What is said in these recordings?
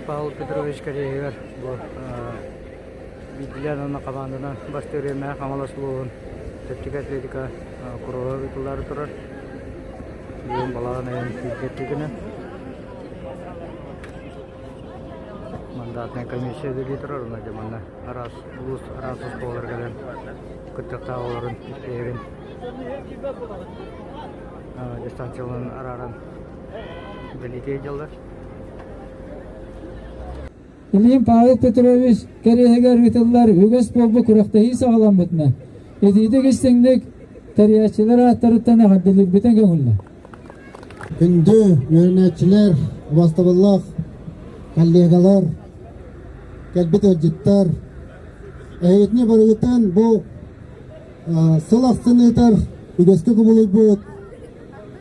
Ильин Павел Петрович кэриэһигэр бу биирдиилээн уонна хамаанданан бастыыр Мэҥэ Хаҥалас улууһун чэпчэки атлетика куруһа ыытыллаары турар. Бүгүн балаҕан ыйын сүүрбэттигинэ мандатнай комиссия үлэлии турар уонна дьэ манна араас улуус араас оскуолалара кэлэн кыттыахтаах оҕолорун испииһэгин дистанцияларын арааран бэлиэтии сылдьаллар. Ильин Павел Петрович кэриэһигэр ыытыллар үгэс буолбут күрэхтэһии саҕаламмытынан итиитик истиҥник тэрийээччилэр ааттарыттан эҕэрдэлиирбитин көҥүллэ. Күндү үөрэнээччилэр, убастабыллаах коллегалар, кэлбит ыалдьыттар, эһигитини барыгытын бу сыл ахсын ыытар үгэскэ кубулуйбут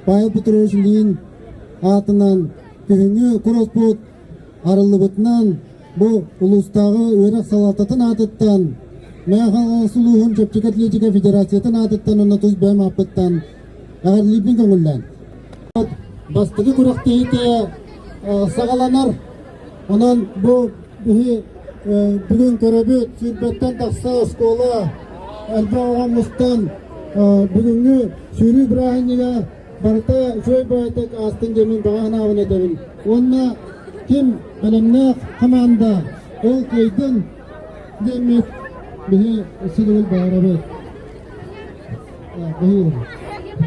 Павел Петрович Ильин аатынан күһүҥҥү куроспут арыллыбытынан бу улуустааҕы үөрэх салалтатын аатыттан Мэҥэ Хаҥалас улууһун чэпчэки атлетика федерациятын аатыттан уонна тус бэйэм ааппыттан эҕэрдэлиирбин көҥүллээн. Бастакы күрэхтэһиитэ саҕаланар. Онон бу биһи бүгүн көрөбүт сүүрбэттэн тахса оскуола элбэх оҕо мустан бүгүҥҥү сүүрүү бырааһынньыга барыта үчүгэй баҕайытык аастын диэммин баҕа санаабын этэбин. Уонна ким бэлэмнээх хамаанда ол кыайдын диэммит биһи силигил баҕарабыт. Баһыыбын.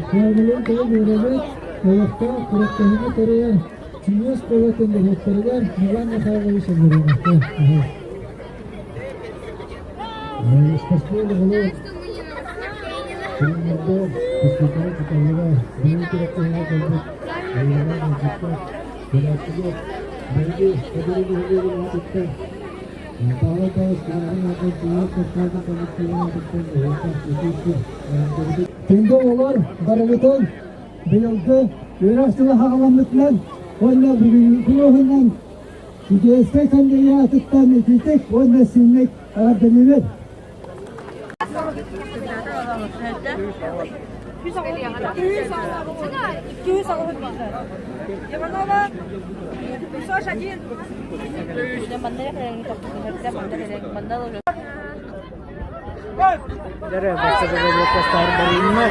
Куолулуун тойон үөрэбит, олохтоох күрэхтэһиини тэрийэн Чиҥиэс куолатын дириэктэригэр Иван Михайлович Огуровка. Спортсмен оҕолор тренердэр, физкультура учууталлара бүгүн күрэхтэһиигэ кэлбит Иван ыалдьыттар, көрөөччүлэр, биһиги Өбүгэ нэһилиэгин аатыттан Павел Павлович Кирягин аатынан Чиҥиэс совхозун коллективын аатыттан эһиэхэ итии-истиҥ эҕэрдэбитин Күндү оҕолор, барыгытын быйылгы үөрэх сыла саҕаламмытынан уонна бүгүҥҥү куруһунан Китайскай кандидатыттан итиитик уонна синник эҕэрдэлиибит! Дere başka bir göster barınma.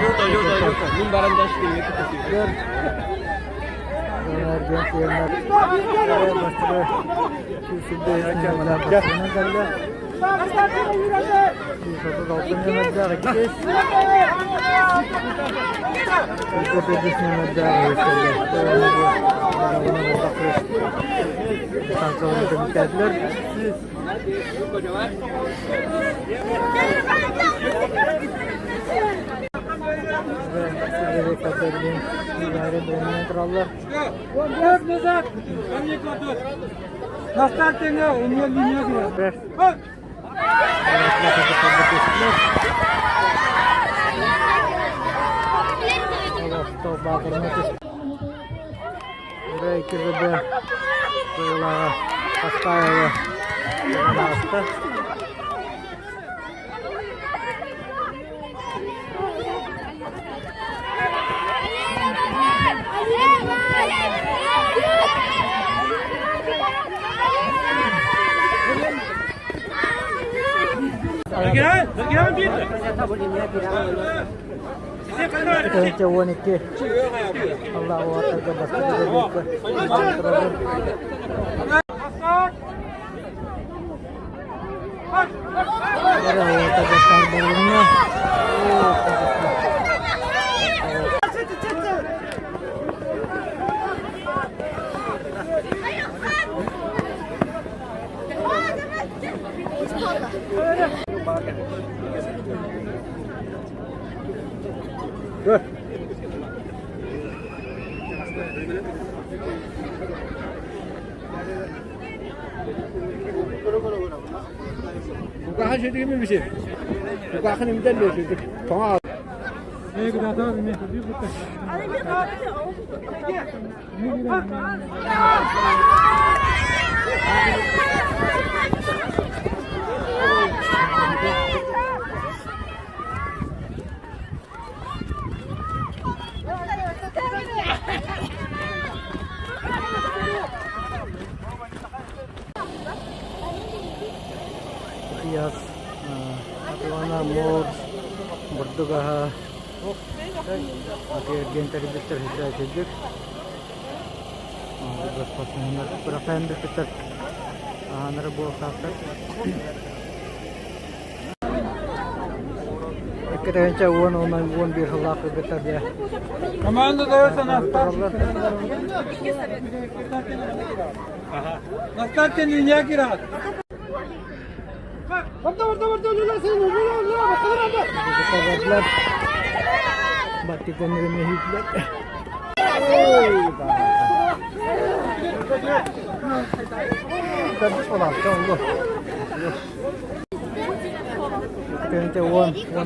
12 Аллах уоттарга бастакы турабын. ас атылана морс, бурдук аһа, атыы-эргиэн тэрийбиттэр сүрдээх үчүгэйдик. Бырахайан бүппүттэр аһаанара буолуохтаахтар. 2010 уонна 11 сыллаах кыргыттар дьэ Команда дается на старт. На старте линия Кират. 10 11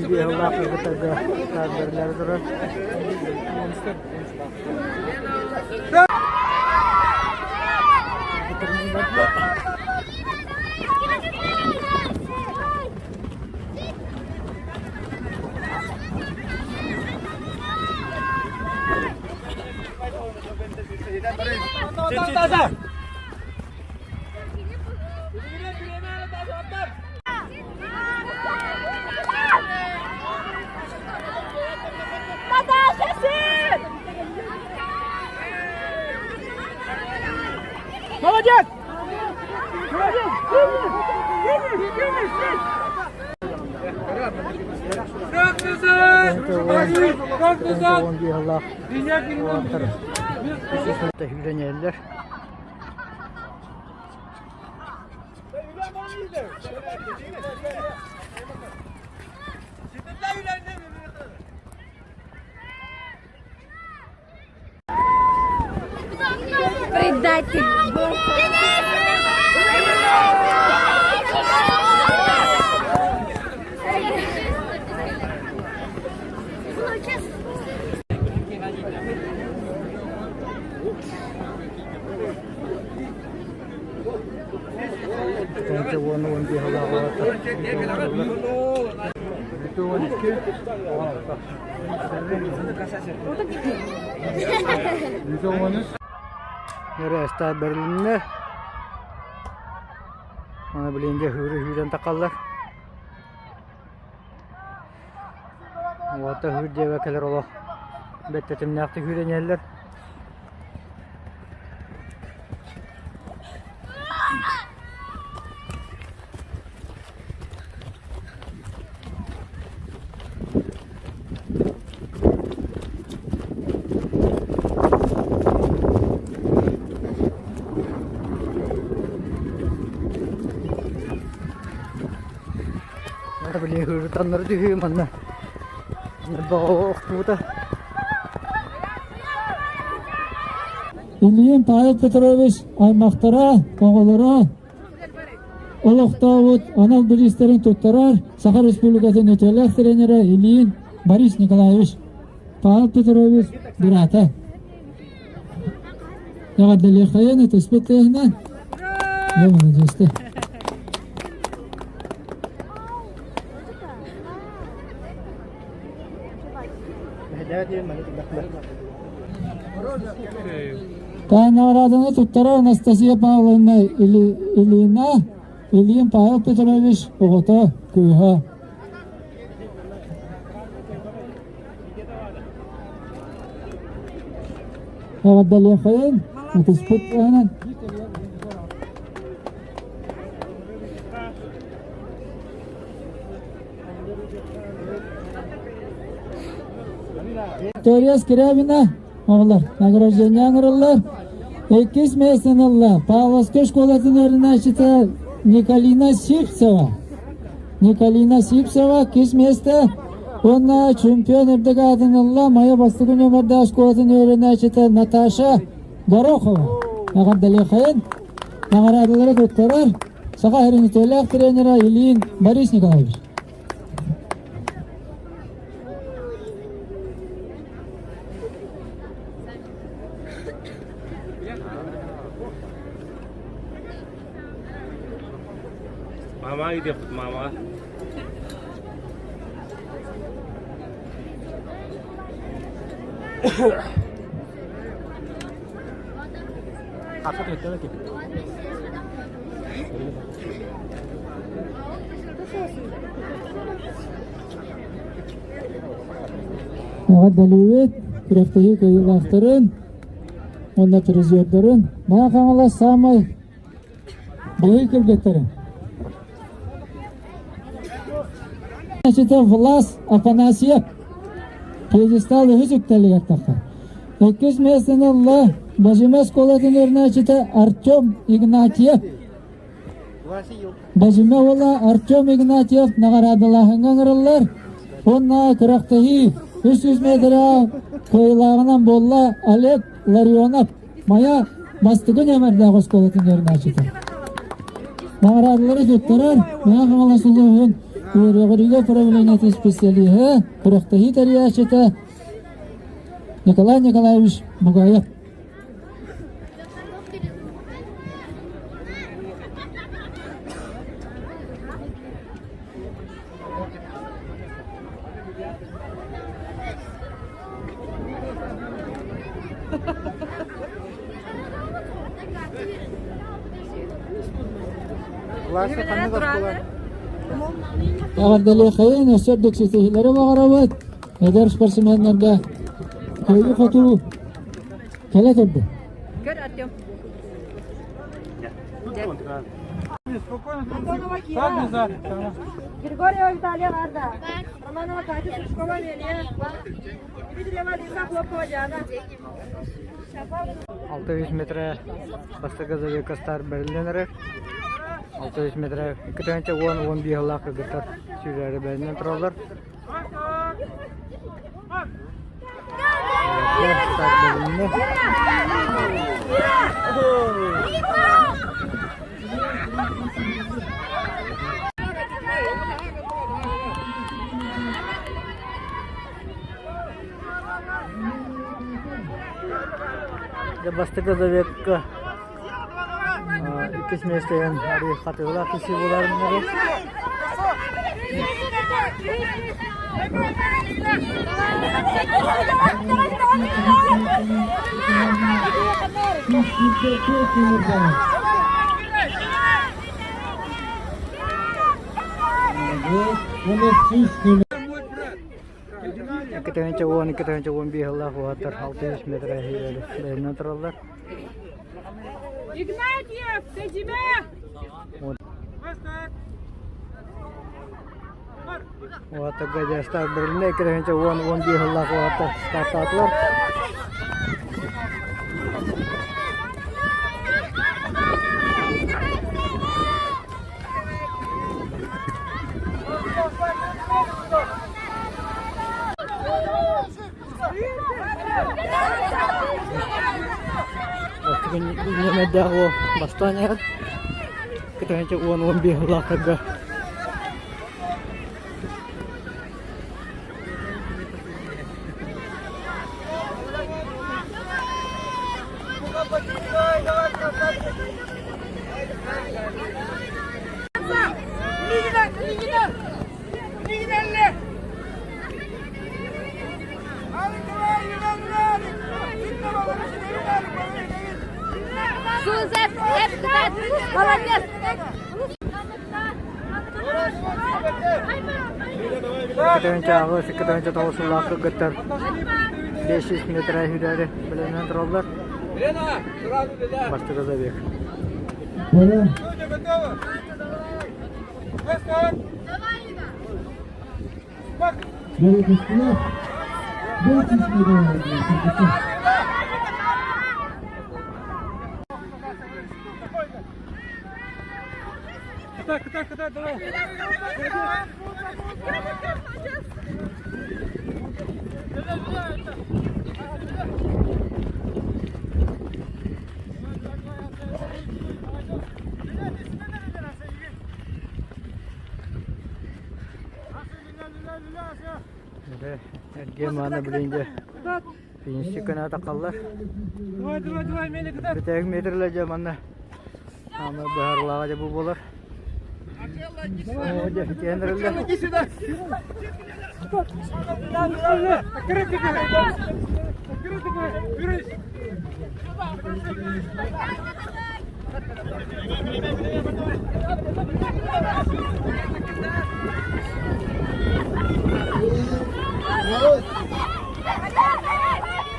сыллаах кыргыттарга бэриллээри турар. Наташа, сын! Молодец! Молодец! Финиш! Финиш! Финиш! Шаг назад! Шаг назад! Линия перед Үгэнэллэр. Предатель! Нөрөөстө бэрилиннэ. Аны билигин дьэ үүрэ үүрэн тахаллар. Уота үүр диэбэ кэлэр олох бэрт тэтимнээхтик үүрэн иһэллэр. Били ыһыырытаннары түһүү манна охтубута. Ильин Павел Петрович аймахтара, оҕолоро олохтообут анал бириистэрин туттарар Саха Республикатын үтүөлээх тренерэ Ильин Борис Николаевич Павел Петрович быраата. Эҕэрдэлиэххэйин ытыспыт тыаһынан. Дьэ, маладьыастар. Наҕарааданы туттара Анастасия Павловна Ильина, Ильин Павел Петрович оҕото, кыыһа. Эҕэрдэлиэххэйин, ытыспыт тыаһынан. Виктория Скрябина оҕолор награждение ыҥырыллар. Иккис миэстэни ылла Павловскай школатын үөрэнээччитэ Николина Сивцева. Николина Сивцева иккис миэстэ уонна чемпион үрдүк аатын ылла Майа бастакы нүөмэрдээх школатын үөрэнээччитэ Наташа Горохова. Эҕэрдэлиэххэйин. Наҕараадалары туттарар Саха сирин үтүөлээх тренера Ильин Борис Николаевич. Мама идет, мама. Эҕэрдэлиибит күрэхтэһии кыайыылаахтарын уонна призердарын Мэҥэ Хаҥалас саамай быһый кыргыттарын. Влас Афанасьев пьедестал үһүс үктэлигэр таххар. Иккис миэстэни ылла Бажима оскуолатын үөрэнээччитэ Артем Игнатьев. Бажима уола Артем Игнатьев наҕараадалааһыҥҥа ыҥырыллар уонна күрэхтэһии 300 метрэ кыайыылааҕынан буолла Олег Ларионов, Майа бастакы нүөмэрдээх оскуолатын үөрэнээччитэ. Наҕараадалары туттарар Мэҥэ Хаҥалас улууһун үөрэҕириигэ управлениетын специалиһа, күрэхтэһии тэрийээччитэ Николай Николаевич Бугаев. Эҕэрдэлиэхэйин өссө үрдүк ситиһиилэри баҕарабыт. Эдэр спортсменнарга кыайыы-хотуу кэлэ турду. Көр, Артем. Григорьева Виталия Варда, Романова Катя Сушкова Лилия, Дмитриева Лиза Хлопкова Диана. 600 метрэ бастакы забегкастар бэриллэн эрэр. 600 метрэ 2 10-11 сыллаах кыргыттар сүүрээри бэринэн тураллар. Бастакы заветка иккис миэстэнэн арыы хатыылаах киси буоларыннары. 2010, 2011 сыллаах уһаттар 600 метр бэйэнэн тураллар. Игнатьев, ты тебя! Уһаттарга дьастаах бэрилинэ 2010-11 сыллаах уһаттар стартаатылар. Нүөмэрдээх уол бастаан иһэр. Кытаанча 10-11 сыллаахтарга Молодец! 2 8, 2 9 сыллаах кыргыттар 500 метр сүүрээри бэлэмнэнэн тураллар. Бастакы забег. Эргиэн мааны билин дьэ финиши кына тахаллар. Бүтэһик метрлэр дьэ манна аны быһаарылааҕа дьэ бу буолар. Оо дьэ киэн эрэллэр.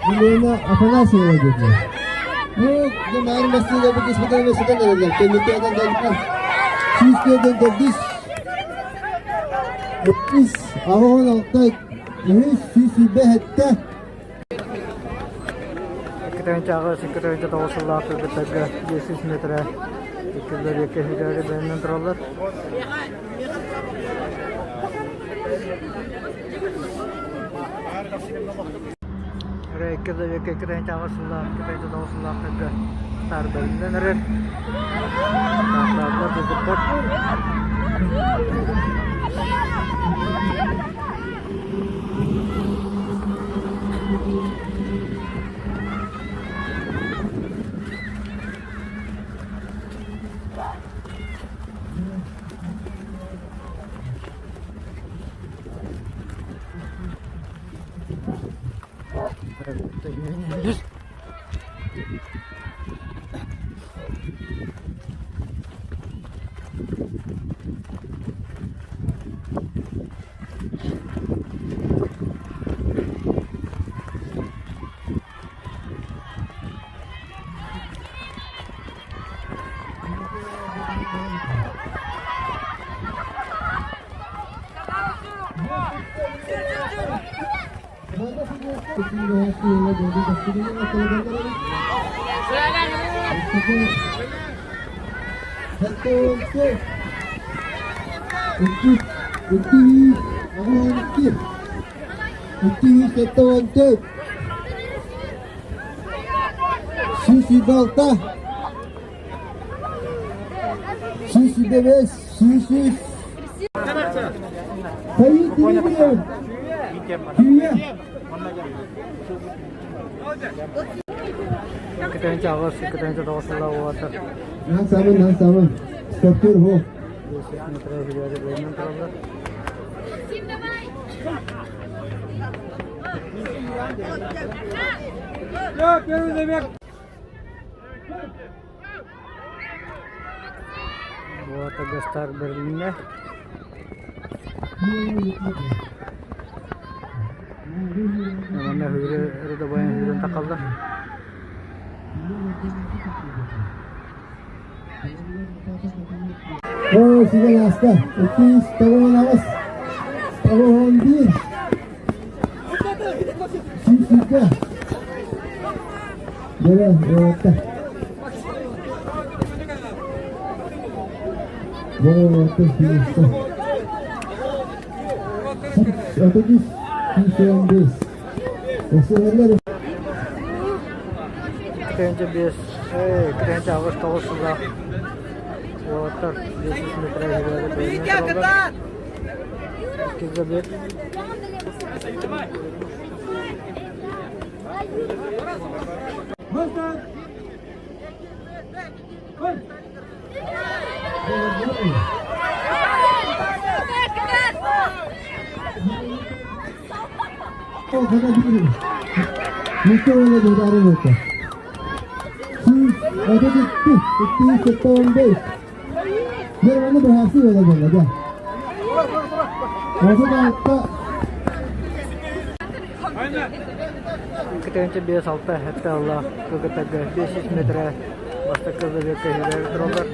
Елена Афанасьева диэтилэр. Ну, дьэ маарын бастыыга бу киспитин сытан эрэллэр. Кэнниттэн кэлбит. 104 төрдүс. Иккис, 86, үһүс, 127. 2-8, 2-9 сыллаах кыргыттарга 500 метрэ иккилэр икки үһүлэри бэйэнэн тураллар. Эрэ икки да икки 2-8 сыллаах, 2-9 сыллаахтарга стартарынан эрэр. Стартаатылар кыргыттар. 274, 126, 125, 100. Sayın Dinleyen, Dünya. 2-8, 2-9 сыллаах уолаттар Нан самын, нан самын. Стоптур хо. 500 метрэ үһүлэри бэйэнэн тураллар. Уолаттарга старт бэрилиннэ. Манна hүүрэ рядовойан hүүрэн тахаллар. Оо, сигэ лааста. 298, 91, 102. Дөрө, уолаттар. Дөрө, уолаттар, сүүстэ. 33, 115. Өсөһөллөр. 2-5, 2-8 9 сыллаах уолаттар 500 метрэ үһүлэри бэйэнэн тураллар. Икки забег. Muhtemelen idare etti. 232, 275. Bir onu bahası yola gel gel. 36. 2-5 6 7 аллаах кыргыттарга 500 метрэ бастакы забегка үһүлэри тураллар.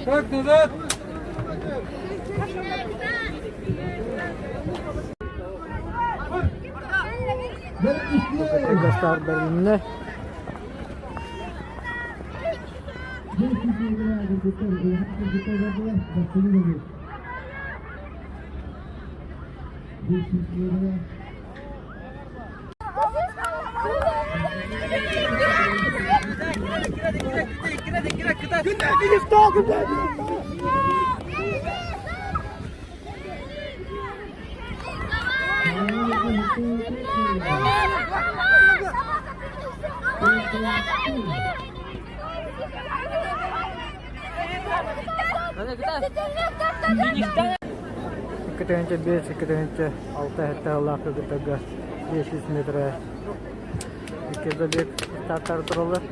Шаг назад! Кыргыттарга старт бэрилиннэ. 2-5, 2-6 7 аллаах кыргыттарга 500 метрэ икки забег старттар тураллар.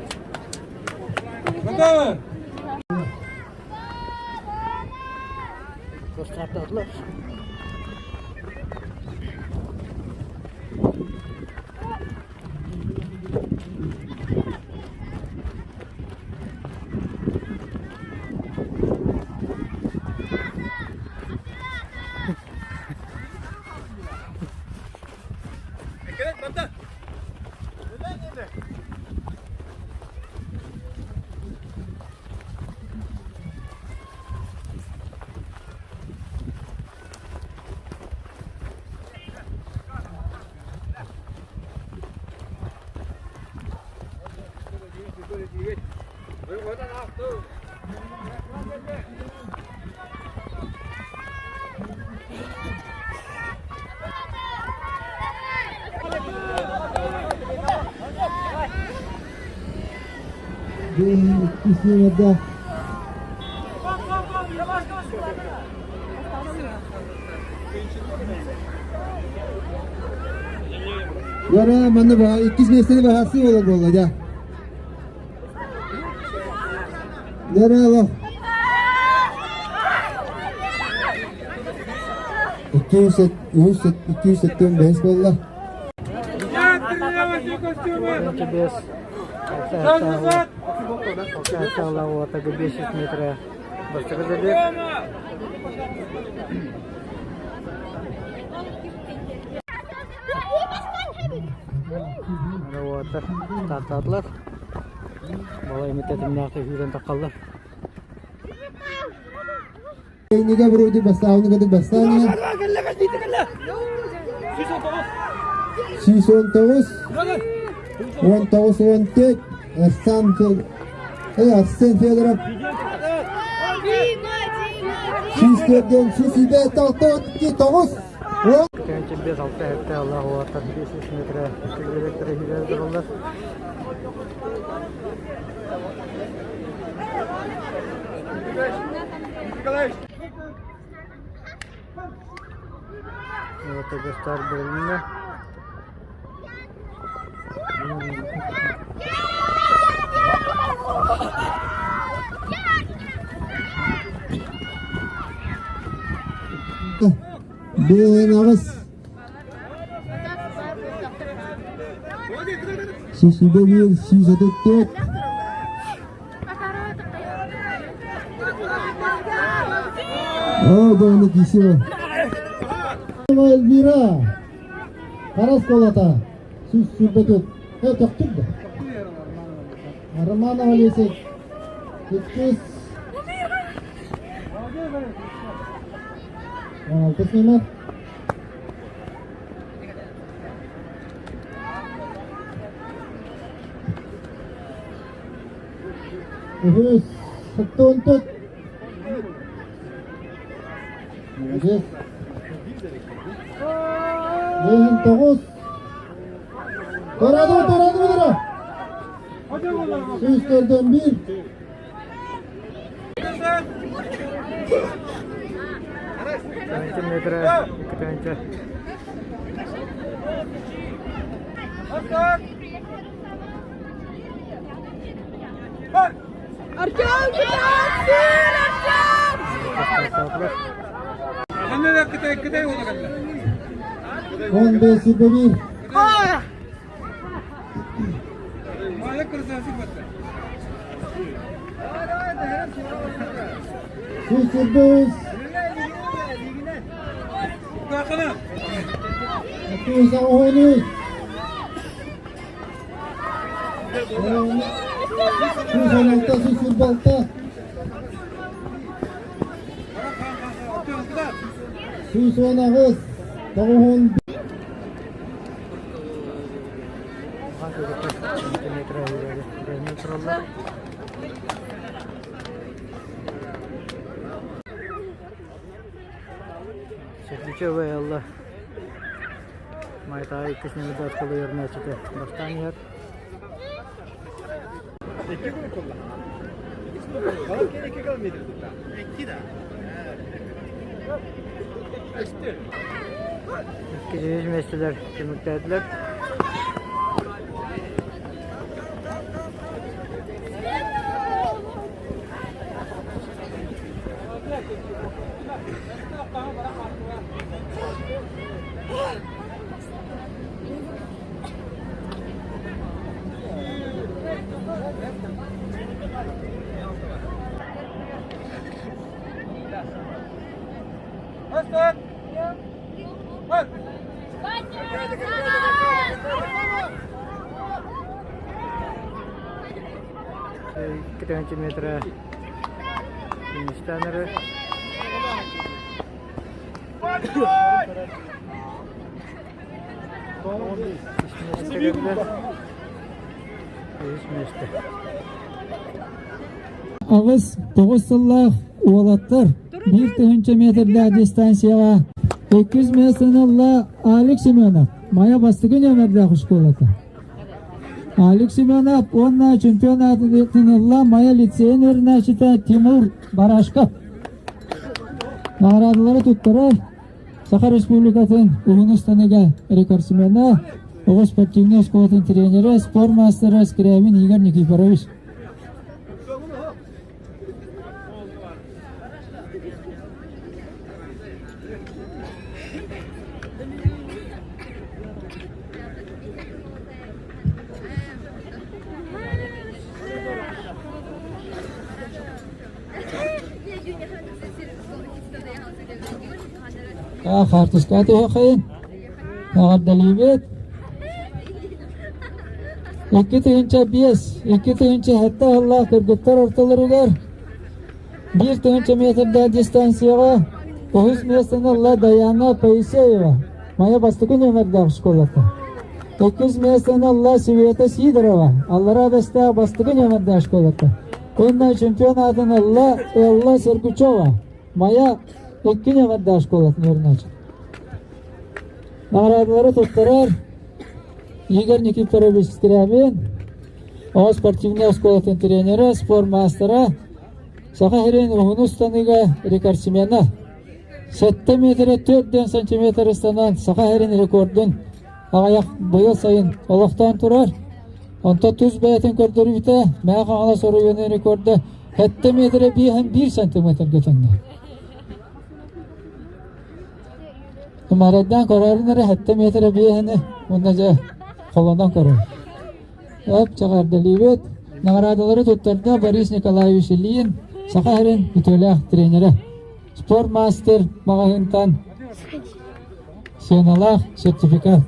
Готовы? Стартаатылар. Иккис нүөмэрдээх Яра манна баһа иккис миэстэни баһаарсыы буолар буолла дьэ. Яра олох. 275 буолла. 5 метра бастакы забег. Уоттар тартаатылар. Балай миттэтимнээхтик сүүрэн таххаллар. Иннигэ буруйдук бастаабыны кытык бастаан 119 19 14 Арсен Арсен Федоров 104 104 6 9 Кэнчимбес алта хэтте Аллах уаттар 500 метре километре хилер тураллар. Уотагыстар бөлүннэ. Бэйэҕис 101 134 О, довольно красиво. Эльвира. Харас колата. 124. Э, тохтур да. Романова Олеся. Иккис. 16 номер. Үһүс 74. Молодец. 9. Торады, торады, торады. 104'den 1. Сантиметра, икки Артем, кытаансыр, Артем! 15 21. 125. 213. 116, 126. 118, 90. Сантиметра Светлячевая Алла Майта иккис нөмірді кылыйыр нәчете бастан иһэр. Икки жүз миэстэлэр түмүктээтилэр. 2 метра фиништаныры. Үһүс миэстэ. 8-9 сыллаах уолаттар 1000 метрдээх дистанцияҕа 200 миэстэни ылла Алик Семенов, Майа бастакы нүөмэрдээх школата. Алик Семенов уонна чемпион аатын ылла Майа лицейин үөрэнээччитэ Тимур Барашков. Наҕараадалары туттарар Саха Республикатын уһун ыстаныга рекордсмена, оҕо спортивнай оскуолатын тренерэ, спорт маастара Скрябин Игорь Никифорович. Хаартыскаҕа түһүөххэйин. Эҕэрдэлиибит. 2005, 2007 сыллаах кыргыттар ортолоругар 1000 метрдээх дистанцияҕа үһүс миэстэни ылла Даяна Поисеева, Майа бастакы нүөмэрдээх школата. Иккис миэстэни ылла Света Сидорова, Аллараа Бэстээх бастакы нүөмэрдээх школата. Уонна чемпион аатын ылла Элла Сергучева, Майа икки нүөмэрдээх школатын үөрэнээччитэ. Наҕараадалары туттарар Игорь Никифорович Скрябин, оҕо спортивнай оскуолатын тренерэ, спорт маастара, Саха сирин уһун ыстаныыга рекордсмена. 7 метрэ 4 сантиметр ыстанан Саха сирин рекордун аҕыйах быйыл сайын олохтоон турар. Онто тус бэйэтин көрдөрүүтэ Мэҥэ Хаҥалас оройуонун рекорда 7 метрэ 5 сантиметрга тэҥнэ. Тумарайдаан көрөөрүн эрэ 7 метрэ биэһини уонна дьэ холонон көрөр. Өп чэҕэрдэлиибит. Наҕараадалары туттарда Борис Николаевич Ильин, Саха сирин үтүөлээх тренерэ. Спортмастер маҕаһыынтан сыаналаах сертификат.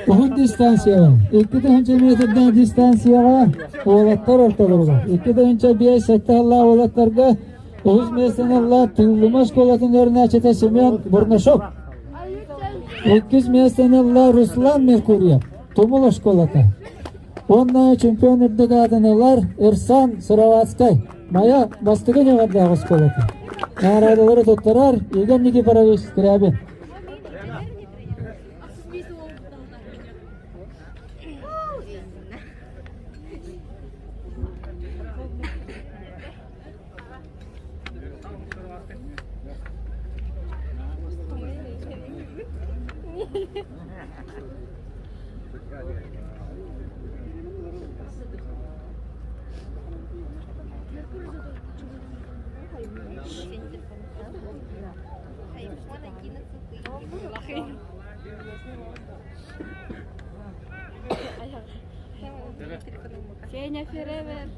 Уһун дистанцияҕа, 2000 метрдээх дистанцияҕа уолаттар ортолоругар, 2005-7 сыллаах уолаттарга үһүс миэстэни ылла Тыыллыма оскуолатын үөрэнээччитэ Семен Бурнашов. Иккис миэстэни ылла Руслан Меркурьев, Тумул оскуолата. Уонна чемпион үрдүк аатын ылар Ирсан Сыроватскай, Майа бастакы нүөмэрдээх оскуолата. Наҕараадалары туттарар Игорь Никифорович Скрябин. Сеня forever.